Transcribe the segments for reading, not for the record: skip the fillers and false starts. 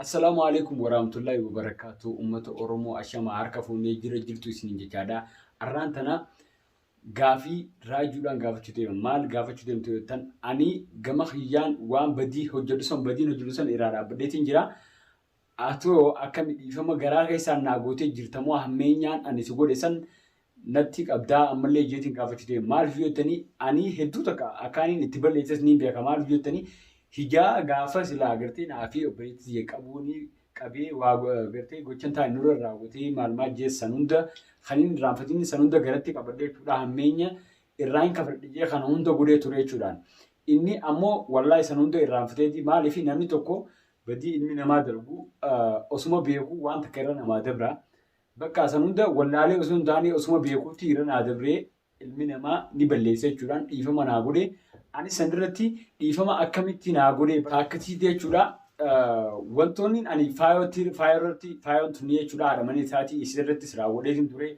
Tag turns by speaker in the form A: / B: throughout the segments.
A: Assalaamu alaikum warahmatullahi wabarakatuh. Uummata Oromoo ashama harka fuunee jira jirtu isiniin jechaadha. Arraan tana gaafii raajuudhaan gaafachuu deema. Maal gaafachuu deemtu yoo jettan, ani gama kiyyaan waan badii hojjedhu san, badiin hojjedhu san irraa dhaabbadheetiin jira. Atoo akkami dhiifama garaa keessaan naa gootee jirta moo hammeenyaan ani si godhe san natti qabdaa ammallee jeetiin gaafachuu deema. Maaliif yoo jettanii, ani hedduu takka akkaaniin itti balleesses niin beeka. Maaliif yoo jettanii, hijaa gaafa silaa gartee naa fi obboleettii tiyya qabuuni qabee waa gartee gochan taane nurra raawwatee maal maal jees san hunda kan hin irraanfatin san hunda garatti qabadhe jechuudha. Hammeenya irraa hin kafadhe jee kana hunda godhee ture jechuudhaan. Inni ammoo wallaahi san hunda irraanfateeti. Maaliif, namni tokko badii ilmi namaa dalagu osuma beeku waan takka irra namaa dabra. Bakka san hunda wallaalee osoo hin taane osuma beekuutti irra naa dabree, ilmi namaa ni balleessa jechuudhaan dhiifama naa godhe. Ani san irratti dhiifama akkamitti naa godhe akkasitti jechuudha. Wantoonni ani faayootti faayoo irratti faayoon tuni jechuudha, haadha mana isaatii isii irrattis raawwadheetiin ture.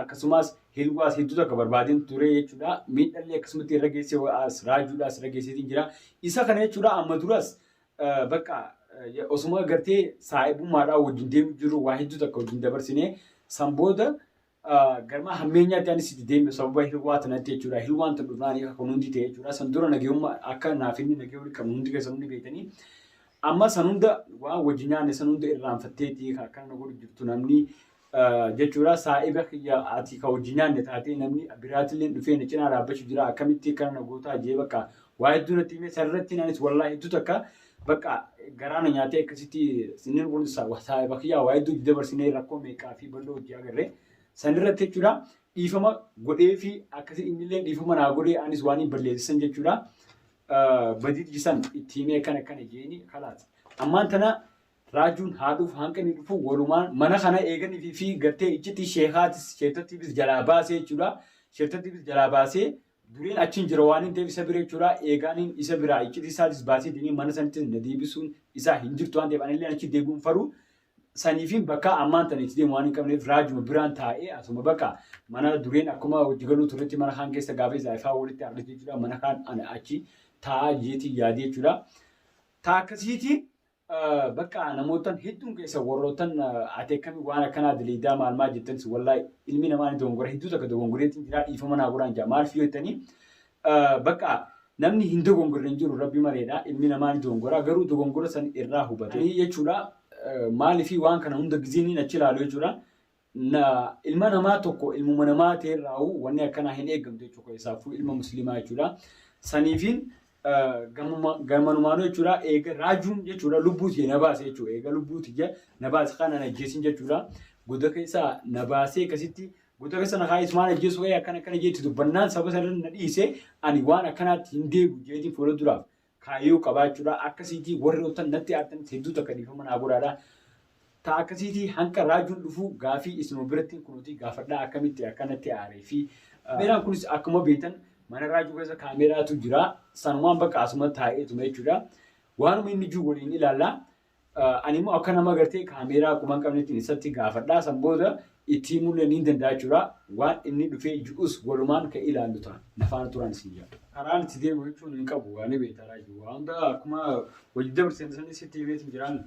A: Akkasumas hilwaas hedduu takka barbaadeen ture jechuudha. Miidhallee akkasumatti irra geessee as raajuudhaas irra geesseetiin jira. Isa kana jechuudha, amma duras bakka osuma gartee saahibummaadhaan wajjin deemu jiru waa hedduu takka wajjin dabarsinee, san booda garma hammeenyaatti anis itti deeme sababa hilwaa tanatti jechuudha. Hilwaan tun dhufnaan akka kun hundi ta'e jechuudha. San dura nagayummaa akka naaf inni nagayuu walitti qabnu hundi keessan hundi beektanii. Amma san hunda waan wajjin nyaanne san hunda irraanfatteeti akkana na godhu jirtu namni jechuudha. Saahiba kiyya ati ka wajjin nyaanne taatee namni biraatillee dhufee na cinaa dhaabbachuu jira, akkamitti akkana na gootaa jee bakka waa hedduu natti himee, sararratti anis wallaahi hedduu takka bakka garaa na nyaatee. Akkasitti inni kun saahiba kiyyaa waa hedduu dabarsinee, rakkoo meeqaa fi bal'oo hojii agarree sanirratti jechuudha, dhiifama godhee fi akkasii innillee dhiifama naa godhee, anis waan hin balleessisan jechuudha. Badii san itti himee akkana akkana jeeni kalaas. Ammaan tana raajuun haa dhufu, hanqinni dhufu, walumaan mana kana eeganii fi gartee iccitii sheekaatis sheektottiifis jalaa baasee jechuudha. Sheektottiifis jalaa baasee dureen achiin jira waan hin ta'eef isa bira jechuudha. Eegaaniin isa biraa iccitii isaatis baasee deemee mana sanatti na deebisuun isaa hin jirtu waan ta'eef, anillee achi deebi'uun faruu saniifin bakka ammaan tana itti deemu waan hin qabneef, raajuma biraan taa'ee asuma bakka mana dureen akkuma hojii galuu turetti mana kaan keessa gaafa isaa ifaa walitti argate jechuudha. Mana kaan ana achi taa'aa jeetii yaadee jechuudha. Taa akkasiiti bakka namootan hedduun keessa warroottan ati akkamii waan akkanaa diliidaa maal maal jettanis, wallaahi ilmi namaa ni dogongora, hedduu takka dogongoreetiin jira, dhiifama naa godhaan jira. Maaliif yoo jettanii, bakka namni hin dogongorre hin jiru rabbi maleedha. Ilmi namaa ni dogongora, garuu dogongora san irraa hubate jechuudha. Maaliif waan kana hunda giziiniin achi ilaalu jechuudha, ilma namaa tokko ilmuma namaa ta'e irraa wanni akkanaa hin eegamtu jechuudha, keessaafuu ilma musliimaa jechuudha. Saniifiin gamanumaanuu jechuudha, eega raajuun jechuudha lubbuu tiyya na baase jechuudha, eega lubbuu tiyya na baase kana na ajjeesin jechuudha, goda keessaa na baasee akkasitti goda keessa na kaayee isumaan ajjeesu ka'ee akkana akkana jeetti dubbannaan saba sana na dhiise, ani waan akkanaatti hin deebi'u jeetiin fuula duraaf kaayyoo qabaachuudha. Akkasiitii warri otan natti aartan hedduu takka dhiifama naa godhaadha. Ta akkasiitii hanqa raajuun dhufu gaafii isinuma biratti kunuutii gaafadhaa akkamitti akkanatti aaree fi kaameeraan kunis akkuma beektan mana raajuu keessa kaameeraatu jira. Sanumaan bakka asuma taa'eetuma jechuudha. Waanuma inni jiru waliin ilaalla. Ani immoo akka nama gartee kaameeraa quban qabnetti isatti gaafadhaa. San booda itti himuullee ni danda'a jechuudha. Waan inni dhufee ji'us walumaan kan ilaallu ta'a. Nafaana turan isin jedha. Karaan itti deemu jechuun hin qabu. Waan beektaa raajuu. Waan hunda akkuma hojii dabarseen sanis itti himeetiin jiraan.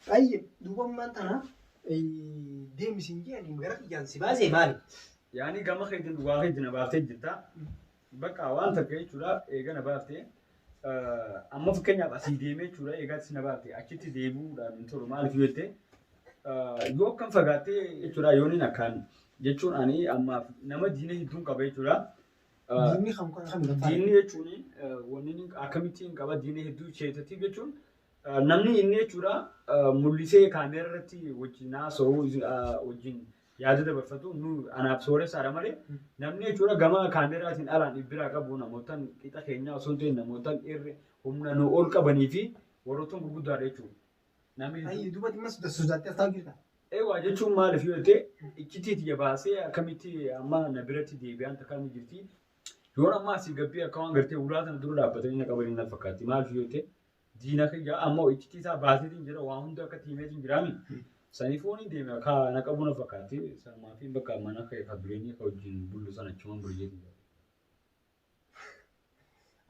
B: Tayyib, duuba ammaan tana deemi siin jedhani gara kiyyaan si baasee maali?
A: Yaani gama keetiin waa keetiin na baaftee jirta. Bakka waan takka jechuudha, eega na baaftee amma fakkeenyaaf asii deemee jechuudha, eegaatti na baafte achitti deebi'uudhaan hin tolu. Maaliif yoo jette, yoo akkam fagaattee jechuudha, yooniin akkaan jechuun ani ammaaf nama diina hedduun qaba jechuudha.
B: Diinni kam kan kam kan
A: Diinni jechuun wanni inni akkamittiin qaba diina hedduu sheetatiif jechuun, namni inni jechuudha mul'isee kaameera irratti wajjin haasa'u, wajjin yaada dabarfatu nu anaaf sooressaadha malee, namni jechuudha gama kaameeraatiin alaan dhibbiraa qabu namootaan qixa keenyaa osoo hin ta'in namootaan irre humna nu ol qabanii fi warroottan gurguddaadha jechuudha. Namni
B: Tayyib, duuba dhimma sodaattee as taa'u jirta.
A: Eewaa jechuun maaliif yoo ta'e, iccitii tiyya baasee akkamitti amma na biratti deebi'aan takka ni jirti. Yoon amma asii gabbii akka waan gartee ulaa tana dura dhaabbatanii na qabanii na fakkaatti. Maaliif yoo ta'e, diina kiyya amma iccitii isaa baaseetiin jira, waa hunda akka tiimeetiin jiraami. Saniifuu ni deeme akka na qabu na fakkaatti. Sanumaa fi bakka mana kee ka dureenii ka wajjin bullu sana achumaan buljeetiin jira.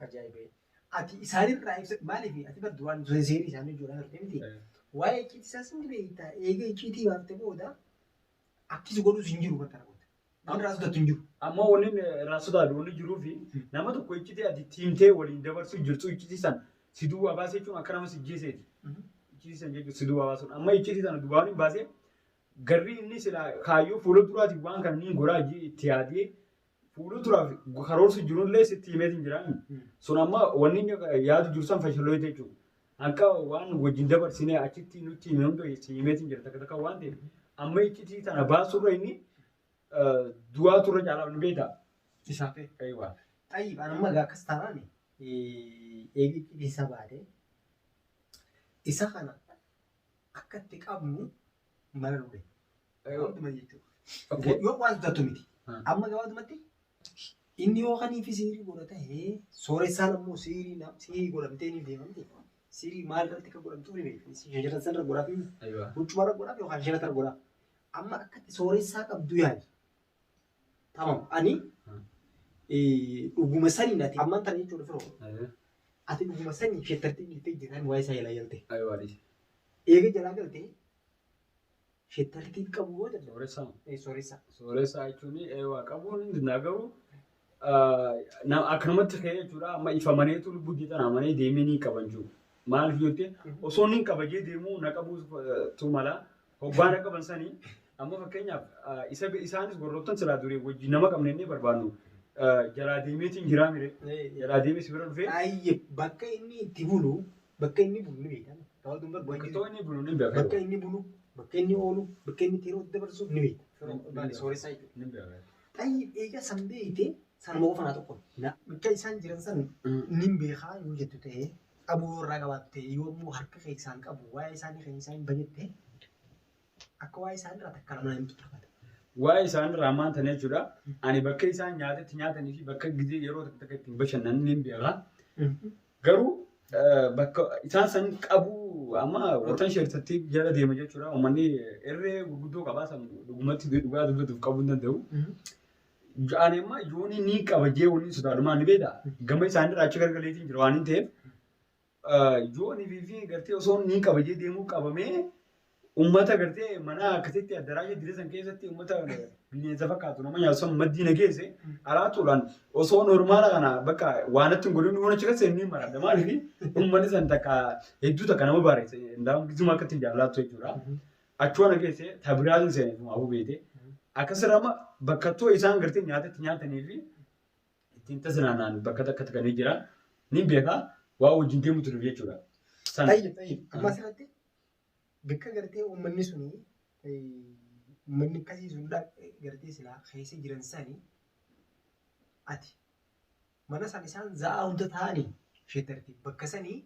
B: Ajaa'iba. Ati isaanirraa ibsa maaliif ati bar duraan seerii isaanii ijoollee turte miti. Waa'ee icciitii isaas ni beekta. Eega icciitii baafte booda akkisi godhuus hin jiru bakka booda. Waan irraa sodaattu hin jiru.
A: Amma wanni irraa sodaatu wanni jiruu fi nama tokko iccitii ati tiimtee waliin dabarsuu jirtu iccitii san si duwwaa baasee jechuun akka nama si jeeseeti. Iccitii san jechuun si duwwaa baasuun. Amma iccitii sana duwwaa waliin baasee garri inni sila kaayyoo fuula duraatiin waan kana niin goraa itti yaadee fuula duraaf karoorsu jirullee sitti himeetiin jiraani. Sun amma wanni inni yaadu jiru san fashaloo jechuudha. Akka waan wajjin dabarsinee achitti nutti hime hunda si himeetiin jira takka takka waan ta'eef amma iccitii tana baasurra inni du'aa turre caalaa ni beektaa?
B: Isaaf.
A: Eeyyuu.
B: Xayyib anamma egaa akkas taanaan eegi iccitii isa baate isa kana akka itti qabnu mala dhufe. Waantuma jechuudha. Yoo waan sodaattu miti. Amma gabaabumatti inni yoo kaniifi siirii godha ta'ee sooressaan ammoo siirii godhamtee ni deemamti. Siirii maal irratti akka godhamtu ni beekti. Shajara sanarra godhaaf huccumarra godhaaf yookaan shanatarra godhaaf. Amma akka itti sooressaa qabdu yaadi. Tamam ani dhuguma saniin ati ammaan tana jechuudha firoo. Ati dhuguma sanii shettartii dhiiftee jirtaan waa'ee isaa jalaa galte. Eega jalaa galtee shettartii qabu yoo jedhu
A: Sooressaa.
B: sooressaa.
A: Sooressaa jechuun waa qabuun hin danda'u garuu akkanumatti ka'ee jechuudha amma ifa maneetu lubbuu jetan amanee deemee ni qaban jiru. Maaliif yoo ta'e osoo inni kabajee deemuu na qabuutu mala hoggaa na qaban sanii amma fakkeenyaaf isa isaanis warroottan silaa duree wajjin nama qabne inni barbaannu jalaa deemeetiin jiraa mire jalaa deemee si bira dhufee
B: Baay'ee bakka inni itti bulu bakka inni bulu ni beekama. Gabaabduun
A: bakka
B: barbaadu.
A: ta'u inni bulu ni beeka.
B: Bakka inni bulu, bakka inni oolu, bakka inni itti yeroo dabarsu ni beekta. Sooressaa jechuudha.
A: Ni beeka.
B: Xayyib eega san beekte sanuma qofa naa tokko. Bakka isaan jiran san nin beekaa yoo jettu ta'ee qabuu yoo irraa qabaattu ta'e yoo immoo harka keessaan qabu waa'ee isaanii kan isaan bajette akka waa'ee isaanii irraa takka lama himtu barbaada.
A: Waa'ee isaan irraa maal ta'an jechuudha. Ani bakka isaan nyaatatti nyaatanii fi bakka gizee yeroo takka takka ittiin bashannanan ni beeka. Garuu bakka isaan san qabu amma warreen sheertatti jala deema jechuudha. Uummanni irree gurguddoo qabaa san dhugumatti dhugaa dubbatuuf qabuu hin danda'u. Ani amma yooni ni qaba jee wanni sodaadhumaan ni beekta. Gama isaanii irraa achi gargaleetiin jira waan hin ta'eef yooni fi gartee osoo ni qaba jee deemuu qabamee uummata gartee mana akkasitti addaraasha dire san keessatti uummata bineensa fakkaatu nama nyaatu san maddii na geesse alaatuudhaan osoo normaala kana bakka waan natti hin godhin waan achi keessa inni maradha maaliif uummanni san takka hedduu takka nama bareesse ndaam gizuma akka ittiin jaallattu jechuudha. Achuma na geesse tabiraatiin seene maafuu beete akkasirra amma bakka too isaan gartee nyaata itti nyaatanii fi ittiin tasinaanaan bakka takka takka ni jira ni beeka waa wajjin deemu ture jechuudha. Sana.
B: Xayyib xayyib amma asirratti bakka gartee uummanni suni uummanni akkasii sun gartee silaa keessa jiran sani ati mana san isaan za'aa hunda ta'anii sheetarti bakka sanii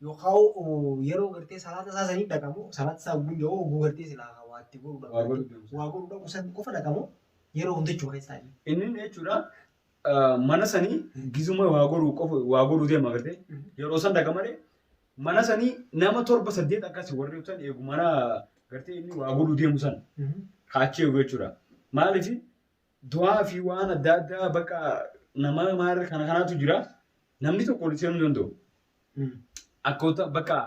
B: yookaan yeroo gartee salaata isaa sanii dhaqamu salaata isaa guyyaa oguu gartee silaa waa itti
A: Waa
B: godhuudhaaf
A: godhu deemsa.
B: waa godhuudhaaf san qofa dhaqamu yeroo hunda jechuudha keessa ta'anii.
A: Inni jechuudha mana sanii gizuma waa godhuu qofa waa godhuu deema agartee yeroo san dhaqa malee mana sanii nama torba saddeet akkas warri ibsan eegu mana gartee inni waa godhuu deemu san kaachee eegu jechuudha. Maaliif du'aa fi waan adda addaa bakka nama maal kana kanaatu jira namni tokko ol seenuu danda'u. Akkoota bakka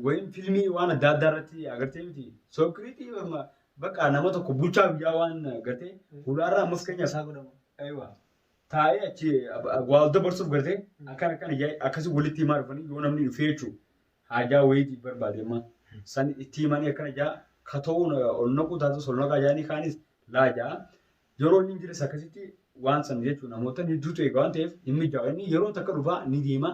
A: wayin fiilmii waan adda addaa irratti agartee miti sookiriitii bakka nama tokko bulchaa biyyaa waan agartee hulaarraa ammas keenya
B: Isaa godhamu.
A: Aywa. Taa'ee achi waa dabarsuuf gartee akkana akkana jaa'e akkasii walitti himaa dhufanii yoo namni dhufee jechuudha. Haajaa wayiitiif barbaade amma san itti himanii akkana jaa ka ta'uun ol naquu taatus ol naqaa jaanii kaanis laa jaa. Yeroo inni hin jires akkasitti waan san jechuudha namoota hedduutu eega waan ta'eef hin mijaa'u. Inni yeroo takka dhufaa ni deema.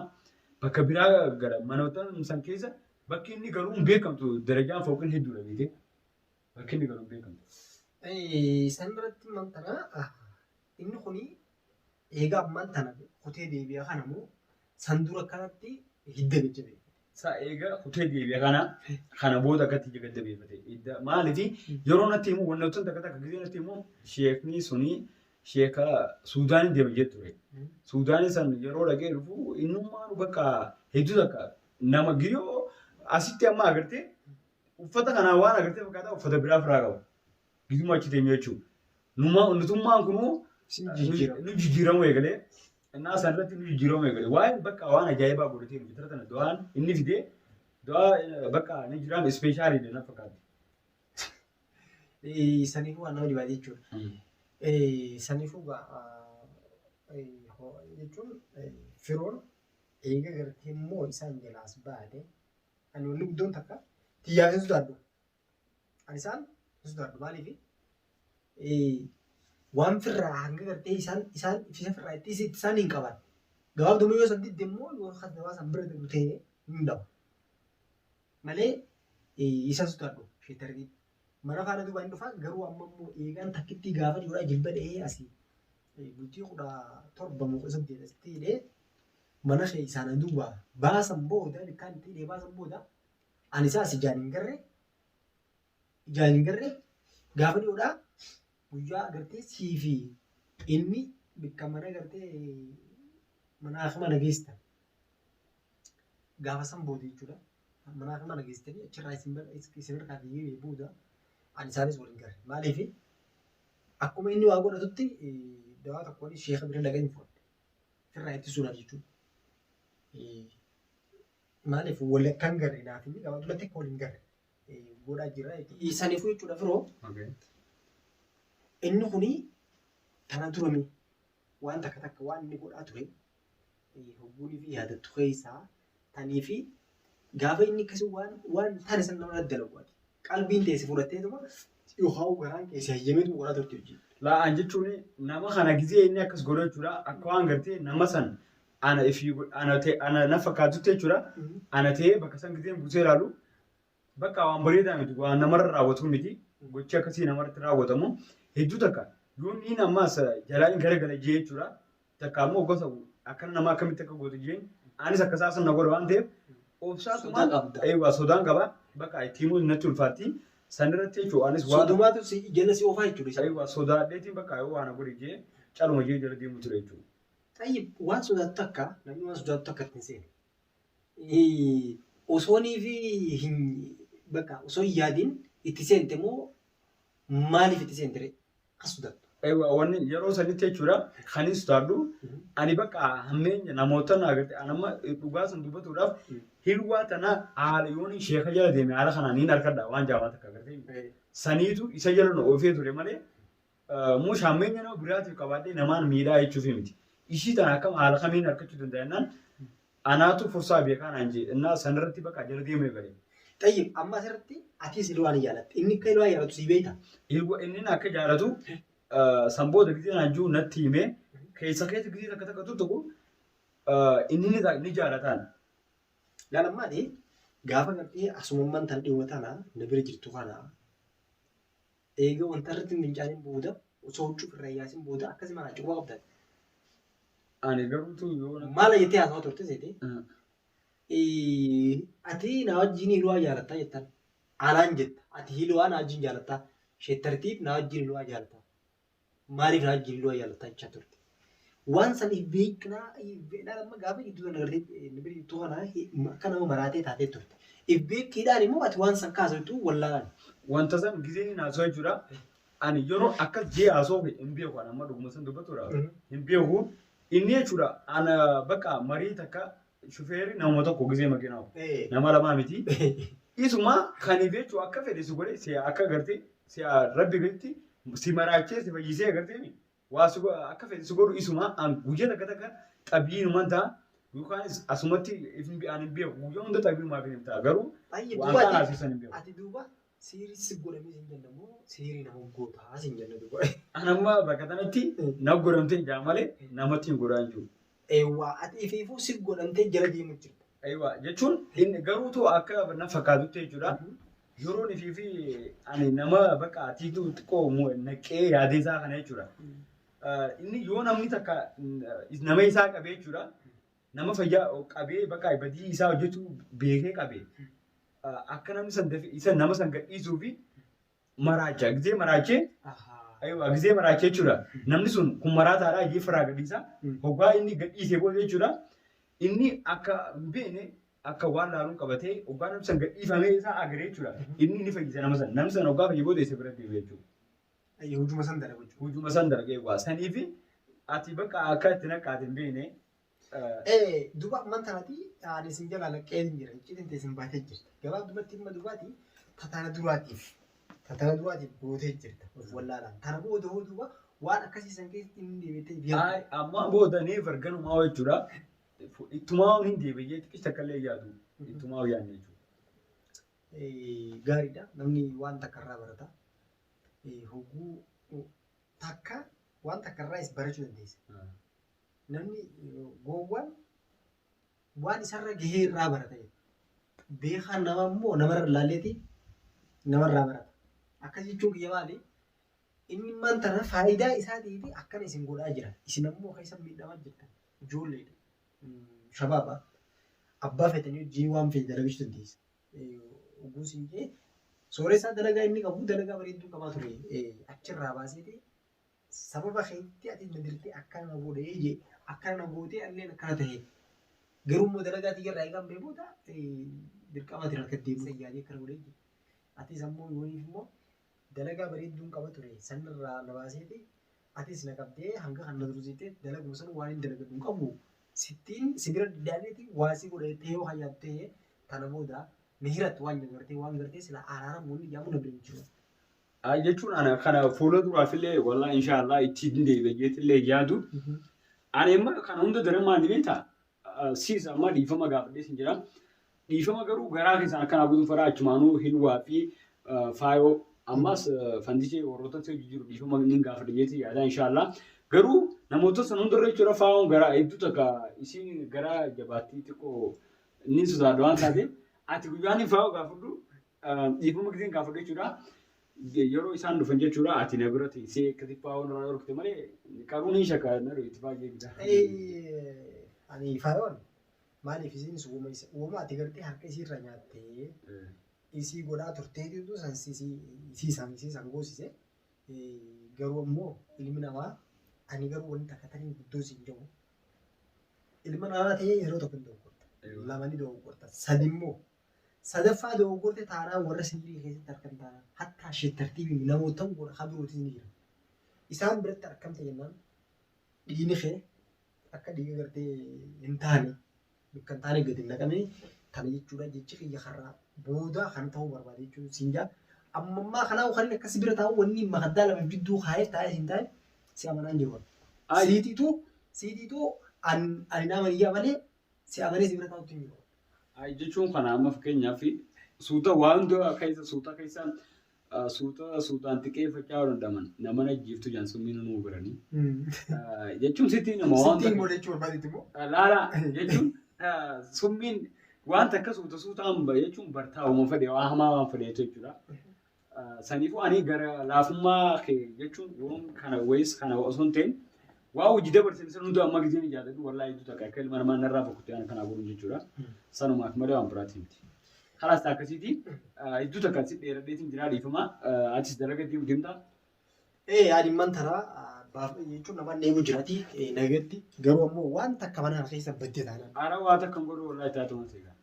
A: Bakka biraa gara manoota san keessa bakki inni garuu hin beekamtu darajaan fooqin hedduudha beekee. Bakki inni garuu hin beekamtu.
B: San irratti ammaan tana inni kuni eega ammaan tana kutee deebi'a kana moo san dura akkanatti hidda jajjabeeffate.
A: Sa eega kutee deebi'a kana kana booda akkatti ija gaddabeeffate. Maaliif yeroo natti himu wantoota takka takka gisee natti himu sheekni suni sheeka Suudaanii deema jee ture. Suudaanii san yeroo dhaqee dhufu innummaan bakka hedduu takka nama giriyoo asitti amma agartee uffata kanaa waan agartee fakkaataa uffata biraa firaa qaba. Gizuma achi deemu jechuudha. Nutummaan kunuu
B: Sin jijjiirama.
A: nu jijjiiramu eegalee Innaa san irratti inni jijjiirama eegale. Waa'een bakka waan ajaa'ibaa godhatee jiru. Tara tana du'aan inni fidee du'aa bakka ni jiraan ispeeshaaliidha na fakkaatti.
B: Saniifuu waan nama dhibaate jechuudha. Saniifuu jechuun firoon eega gartee immoo isaan jalaas baate ani wanni guddoon takka xiyyaaf hin sodaadhu. Ani isaan hin sodaadhu maaliif waan firraa hanga gartee isaan isaan isa firraa itti isaan hin qaban. Gabaabduma yoo san didde immoo yoo dawaa san bira darbu ta'e hin dhabu. Malee isa sodaadhu sheetarrii. Mana faana duubaan hin dhufaa garuu amma immoo eegaan takkitti gaafa dhiyoodhaa jilba dhahee asii bultii 17 moo 18 asitti hidhee mana kee isaan duuba baasan booda bikkaan itti hidhee baasan booda ani isaas ijaan hin garre ijaan hin garre gaafa dhiyoodhaa guyyaa agartee sii fi inni bikka mana gartee mana akima na geessitan gaafa san booda jechuudha. Mana akima na geessitanii achirraa isin harkaa fiigee booda ani isaanis wal hin garre. Maaliif akkuma inni waa godhatutti dawaa tokkoon sheeka bira dhaqeen fudhadhe. Firraa ittisuudhaaf jechuudha. Maaliif wal akka hin garre naaf inni gabaabumatti akka wal hin garre godhaa jira jechuudha. Saniifuu jechuudha firoo inni kuni tana durame waan takka takka waan inni godhaa ture hogguunii fi yaadattu keessaa tanii fi gaafa inni akkasii waan waan tane san nama dalagu ati qalbiin teesse fudhatteetuma yookaan garaan keessa hayyameetu godhaa turte hojii.
A: La'aan jechuun nama kana gizee inni akkas godhu jechuudha. Akka waan gartee nama san ana ifii ana ta'e ana na fakkaatutti jechuudha. Ana ta'ee bakka san gizeen buusee ilaalu bakka waan bareedaa miti waan namarra raawwatu miti. Gochi akkasii namarratti raawwatamu hedduu takka yoon inni ammaas jalaa hin garagala jee jechuudha. Takka ammoo gosa akkana nama akkamitti akka gootu jeen anis akkasaa sun na godha waan ta'eef obsaatumaan
B: Sodaa qabda.
A: eewwa sodaan qaba bakka itti himuun natti ulfaatti sanirratti jechuudha anis waan
B: Sodumaatu si jala si oofaa jechuudha isa.
A: eewwa sodaadheetiin bakka yoo waan godhe jee caluma jee jala deemu ture jechuudha.
B: Tayyib waan sodaattu takka namni waan sodaattu takka ittiin seenu. Osoonii fi hin bakka osoo hin yaadin itti seente moo maaliif itti seente ree? Akka sodaattu.
A: Eewwa wanni yeroo sanitti jechuudha kan hin sodaadhu ani bakka hammeenya namoota na agarte anamma dhugaa san dubbatuudhaaf hirwaa tana haala yoon sheeka jala deeme haala kanaan niin harkadha waan jaamaa takka agartee saniitu isa jala na oofee ture malee muush hammeenya nama biraatiif qabaadhee namaan miidhaa jechuuf miti. Ishii tana akkam haala kamiin harkachuu danda'a jennaan anaatu fursaa beekaa naan jee innaa sanirratti bakka jala deemee bare.
B: Tayyib amma asirratti atis ilwaa ni jaalatta. Inni akka ilwaa jaalatu sii beekta.
A: Ilwa inni akka jaalatu san booda gisee naan jiru natti himee keessa keessa gisee takka takka tuttuqu inni ni jaalataan.
B: Laalammaati gaafa gartee asumamman tan dhiyoo tana na bira jirtu kana eega wanta irratti hin fincaanin booda osoo huccuu irra hin yaasin booda akkasii maal cuba qabda.
A: Ani garuutu yoo na.
B: Maala jettee haasawaa turte seete. Ati na wajjin hilwaa jaalattaa jettan. Anaan jetta. Ati hilwaa na wajjin jaalattaa. Sheettartiif na wajjin hilwaa jaalattaa. Maaliif na wajjin hilwaa jaalattaa jechaa turte. Waan san if beeknaa amma gaafa jidduu kana gartee na bira jirtu kana akka nama maraatee taatee turte. If beekkiidhaan immoo ati waan san kaasatu wallaalaan.
A: Wanta san gisee inni haasawaa jechuudha. Ani yeroo akkas jee haasawuu hin beeku ani amma dhuguma san dubbatuudha. Hin beeku. Inni jechuudha ana bakka marii takka shufeerri nama tokko gisee makiinaa oofu. Nama lamaa miti. Isuma kaniif jechuun akka fedhe si godhe si akka gartee si rabbi gaditti si maraachee si fayyisee agartee waa si akka fedhe si godhu isuma an guyyaa takka takka xabiinuman ta'a yookaan asumatti an hin beeku guyyaa hunda xabiinumaaf hin ta'a garuu
B: Tayyib
A: waan
B: duuba
A: kana
B: ati
A: asiisan hin beeku.
B: ati duuba siirii si godhamee sin jenna moo siirii nama gootaa sin jenna duuba.
A: An amma bakka kanatti na godhamtee jaa malee namatti hin godhaa hin jiru.
B: Eewwaa ati ifiifuu si godhamtee jala deemu jirta.
A: Eewwa jechuun inni garuutu akka na fakkaatutti jechuudha. Yeroon ifii fi ani nama bakka atiitu xiqqoo naqee yaadee isaa kana jechuudha. Inni yoo namni takka nama isaa qabee jechuudha. Nama fayyaa qabee bakka badii isaa hojjetu beekee qabee akka namni san dafee isa nama san gadhiisuu fi maraacha. Gizee maraachee Aywa gizee maraachee jechuudha. Namni sun kun maraataadha jee firaa gadhiisa. Hoggaa inni gadhiisee booda jechuudha. Inni akka hin beekne akka waan laaluun qabatee hoggaa namni san gadhiifamee isaa agaree jechuudha. Inni ni fayyisa nama san. Namni san hoggaa fayyi booda isa bira deebi'a jechuudha.
B: Hujuma san dalagu jechuudha.
A: Hujuma san dalagee waa saniifi Ati bakka akka itti naqaate hin beekne.
B: Duba amman tanati ani isin jalaa laqqee hin jira. Icciitiin teessin baatee jirti. Gabaabdumatti dhimma dubaati tatana duraatiif tatana duraatiif gootee jirta. Of wallaalaan. Tana booda hoo duba waan akkasii san keessatti hin deebitee beeku.
A: Ay, amma booda ni farganumaa jechuudha. Ittumaa hin deebi'ee xiqqis takka illee yaadu. Ittumaa yaadne jechuudha.
B: Gaariidha. Namni waan takka irraa barata. Hogguu takka waan takka irraa is barachuu dandeessa. Namni gowwaan waan isarra gahee irraa barata jedha. Beekaan namaa immoo namarra ilaalleeti namarraa barata. Akkas jechuun kiyya maali? Inni immaan tana faayidaa isaatii fi akkana isin godhaa jira. Isin ammoo keessa miidhamaa jirtan. Ijoolleedha. Shabaaba. Abbaa feetanii hojii waan feete dalagachuu dandeessa. Hogguu siin jee sooressaa dalagaa inni qabu dalagaa bareedduu qabaa ture. Achirraa baaseeti sababa keetti ati na dirtee akkana na godhee jee akkana na gootee anilleen akkana ta'e. Garuu immoo dalagaa tiyyarraa eegaan bee booda dirqama ati harka deemsa yaadee akkana godhee jee. Atis ammoo yooniif immoo dalagaa bareedduun qaba ture sanirraa na baaseeti atis na qabdee hanga kan na tursiiftee dalaguma san waan hin dalagadhu hin qabu. Sittiin si bira didaaneeti waa si godha jettee yoo hayyaatu ta'e tana booda mihirat waan jedhu gartee waan gartee sila araaramu wanni jedhamu na bira hin jiru.
A: Ay, jechuun ana kana fuula duraafillee walaa inshaallah itti hin deebi'e jeetillee yaadu. Ani amma kana hunda daran maal beektaa? Siis amma dhiifama gaafadhee sin jira. Dhiifama garuu garaa keessaan akkanaa guutuun fadhaa achumaanuu hilwaa fi faayoo ammas fandishee warroota si hojii jiru dhiifama ni gaafadha jeetii yaada inshaallah. Garuu namoota san hundarra jechuudha faayoon garaa hedduu takka isiin garaa jabaattii xiqqoo ni sodaadha waan taateef ati guyyaan hin faayoo gaafadhu dhiifama giseen gaafadhu jechuudha. Yeroo isaan dhufan jechuudha ati na bira teessee akkasi faayoon irraa dhorkite malee qaruu ni shakka na itti baay'ee gida.
B: Ani faayoon maaliif isiin uuma uuma ati gartee harka isiirra nyaattee isii godhaa turteetitu san isii san isii san goosise. Garuu ammoo ilmi namaa ani garuu wanti takka tanii guddoo siin jedhu ilma namaa ta'ee yeroo tokko ni dogoggorta. Lama ni dogoggorta. Sadi immoo sadaffaa dogoggorte taanaan warra sibiilii keessatti argam taanaan hattaa sheettartiibii namoota godha birootis ni jira. Isaan biratti argamte jennaan dhiigni kee akka dhiiga gartee hin taane bakka hin taane gadi hin naqamne tana jechuudha jechi kiyya karraa booda kan ta'uu barbaade jechuun siin jaa. Ammammaa kanaa kan inni akkasi bira taa'u wanni makaddaa lama gidduu kaa'ee taa'ee siin taa'e si amanaan jiru. Siitiitu siitiitu ani nama niyyaa malee si amanee si bira taa'utti hin jiru.
A: Ay, jechuun kana amma fakkeenyaaf suuta waan hunda keessa suuta keessa suuta suutaan xiqqeeffachaa danda'aman nama najjiiftu jaan summiin nuu biranii. Jechuun sitti nama waan
B: Sittiin godhe jechuu barbaadetti immoo.
A: Laala jechuun summiin wanta akka suuta suutaan jechuun bartaa'uma fedhe waan hamaa waan fedheetu jechuudha. Saniifuu ani gara laafummaa kee jechuun waan kana wayis kana osoo hin ta'in waa hojii dabarsin san hunda amma giseen ijaarradhu wallaahi hedduu takka akka ilma namaa narraa boqottee ana kanaa godhuun jechuudha. Sanumaaf malee waan biraati miti. Kalaas akkasiiti hedduu takka si dheeradheetiin jiraa dhiifama atis dalaga deemu deemta.
B: Ani man taraa jechuun nama eegu jirati nagatti garuu ammoo waan takka mana keessa badde taanaan.
A: Ara waa takka hin godhu wallaahi taatu man seegaa.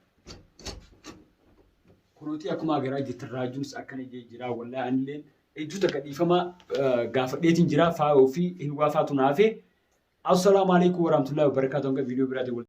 A: Kunuuti akkuma agaraa jirtan raajuunis akkana jee jira wallaahi anilleen hedduu takka dhiifama gaafadheetiin jira faayoo fi hilwaa faatu naafe. Assalaamu alaikum warahmatullahi wabarakatuh hanga viidiyoo biraatiin wal